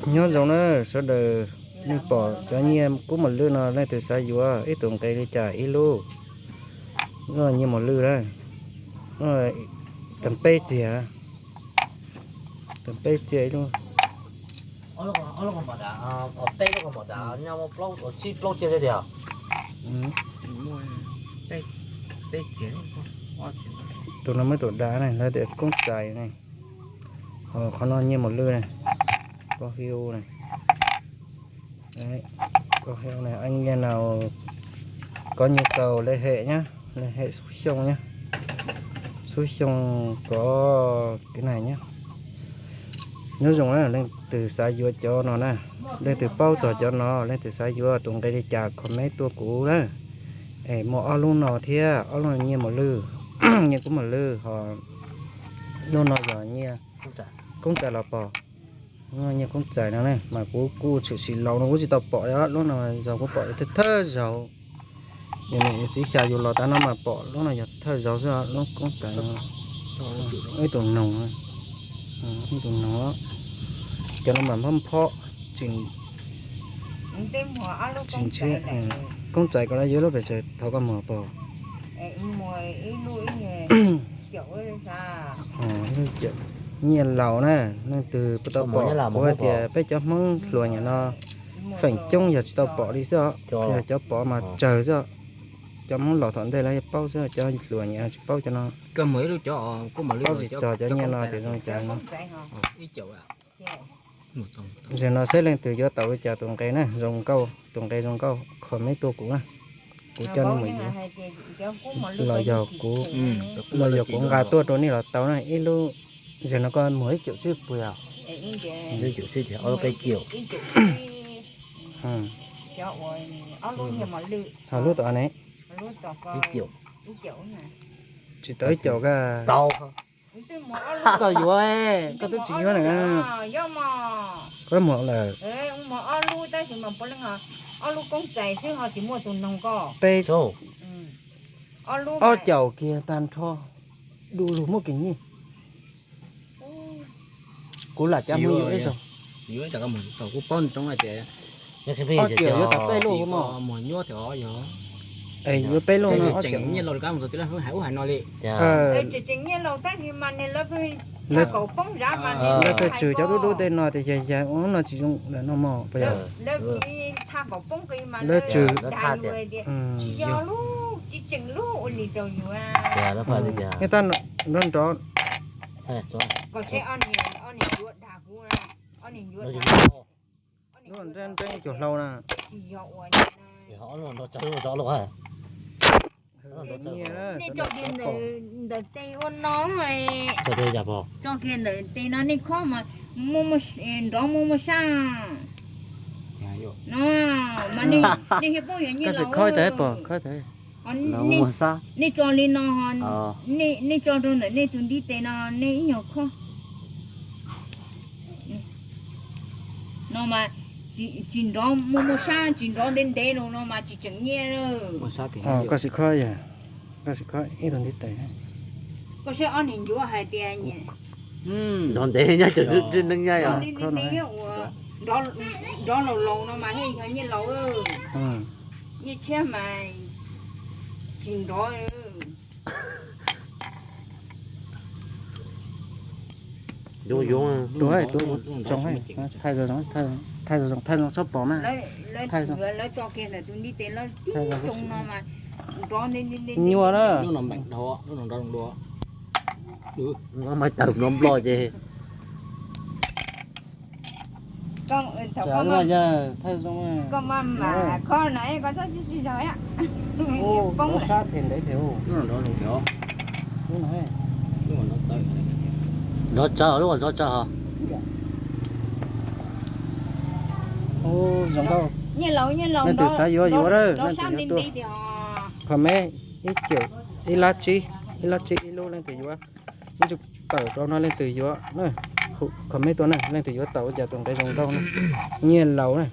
Nyob zoo na sawv daws, nej pom cov nyiaj kub mos lwj no leej twg xav yuav ib tug nqe li cas ib lub? Nyiaj mos lwj na, tag peb txiag, tag peb txiag ib lub. Tus no muab tus dav ne, lawv tias koob txais ne. Ho qhov no nyiaj mos lwj ne, koj hiu ne, koj hiu ne, nyiaj no koj nyiaj tau lej hem nyab, lej hem xub xyooj nyab, xub xyooj kov kev na nyab. Nyob zoo na, leej twg xav yuav cov no na, leej twg paub txog cov no, leej twg xav yuav tus nqe li cas comment tuaj kuv na. Es muaj ob lub no thiab, ob lub no nyiaj mos lwj, nyiaj kub mos lwj ho lub no yog nyiaj koob txais los pom. Nyiaj koob txais no ne mas kuv kuj tshwm sim laus no kuv tsis tau pom li, lub no yog kuv pom thawj thawj zaug. Yog niam txiv xya yus los tas no mas pom lub no yog thawj zaug xwb, lub koob txais no, ib tug noog, ib tug noog, cov no mas nphob nphob, tsis ntshiab. Koob txais koj yuav lub pes tsawg, thov koj muag pom. Nyiaj laus na, leej twg puas tau pom, kuv hais tias peb cov Hmoob hluas nyam no feem coob yog tsis tau pom li xwb os, yog cov pom mas tsawg xwb os. Cov Hmoob laus thaum ntej lawv yeej paub xwb, cov hluas nyam no tsis paub cov no. Paub tsis txog cov nyiaj no tias zoo li cas no. Zaum no seb leej twg yuav tau li cas tus nqe na, zoo nkauj, tus nqe zoo nkauj comment tuaj kuv na. Kuv coj nej mus yuav. Los yog kuv, los yog kuv nqa tuaj rau nej los tau na ib lub. Zaum no koj muag ib cum tsib puas yog? Ho lub tom ne? Tsis tau ib cum ka. Koj yuav, koj twb tsis yuav na. Koj muag lawm. Peb, ob caum kiag tag nrho, du lug muaj kev nyiaj. Kuv lam cav mus yuav ib zaug. Ob caum yuav tau peb lub mog. Es yuav peb lub no ob caum. Lawv twb tswm cov dub dub tej no tias yag yag ua no tsis zoo lawm no mog, puas yog? Lawv tswm. Tab nrov nrov. Lub nreeb nreeb cuag hlau na. Ntawm tes ua no, tso kiag ntawm tes no nej khob mas nrov muaj muaj sab no. Mas nej thiaj paub yog nyiaj laus. Nej tso li no, nej tso rau ntawm nej tus ntiv tes no nej ib nyuag khob no mas tsis nrov muaj muaj sab, tsis nrov ntev ntev no mas tsis tseem nyiaj. Koj sim khob, koj sim khob ib tug ntiv tes. Koj saib ob niag ncuav hais tias nrov ntev nyob tseem nrov ntev ntev thiab uas nrov laus laus no mas thiaj yog nyiaj laus. Nyiaj tshiab mas tsis nrov. Tuav, tuav, thaij zoo, thaij zoo, thaij zoo txhob pom na. Lawv tso kiag ntawm tus ntiv tes lawv tib zoo no mas nrov ntev ntev. Nyuaj na. Maiv tawg nplov nplov ces. Koj mas mam khob no koj txhob sib sib zog. Nrov sab them ntev them. Nrov tsawv, lub uas nrov tsawv hos. Zoo nkauj. Leej twg xav yuav yuav, leej twg yuav tuaj. Comment ib cum, ib lab tsib, ib lab tsib ib lub leej twg yuav. Ib tug tawm rau no leej twg yuav, comment tuaj na, leej twg yuav tau ua cas tus nqe zoo nkauj na. Nyiaj laus na,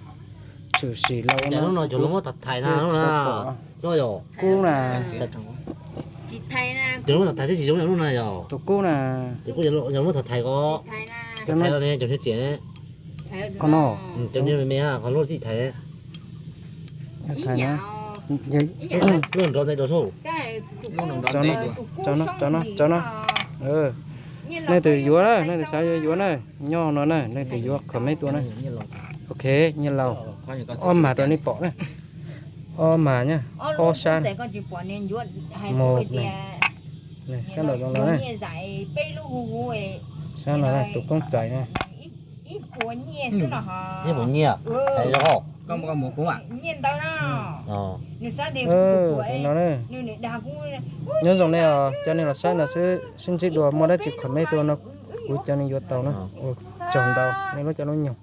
tshwm sim laus no. Kub na. Tus kub na. Cov niag me me qhov lub txij thaiv. Thaiv na. Lub nrov ntxeev rau sub. Tso no, tso no, tso no. Nej tus yuav na, nej tus xav yuav yuav na, nyob no na, nej tus yuav comment tuaj na. Ok, nyiaj laus. Ob mag rau nej pom na. Ob mag na, ob sab. Mus na. Sab nraum no na. Sab no na, tus koob txais na. Ib puas nyiaj, hais zoo. No na. Nyob zoo nej os, cov nej los saib no xwb, sib ntsib dua muaj dab tsi comment tuaj no, kuv cov nej yuav tau na. Ua tsaug ntau nej lub caij lub nyoog.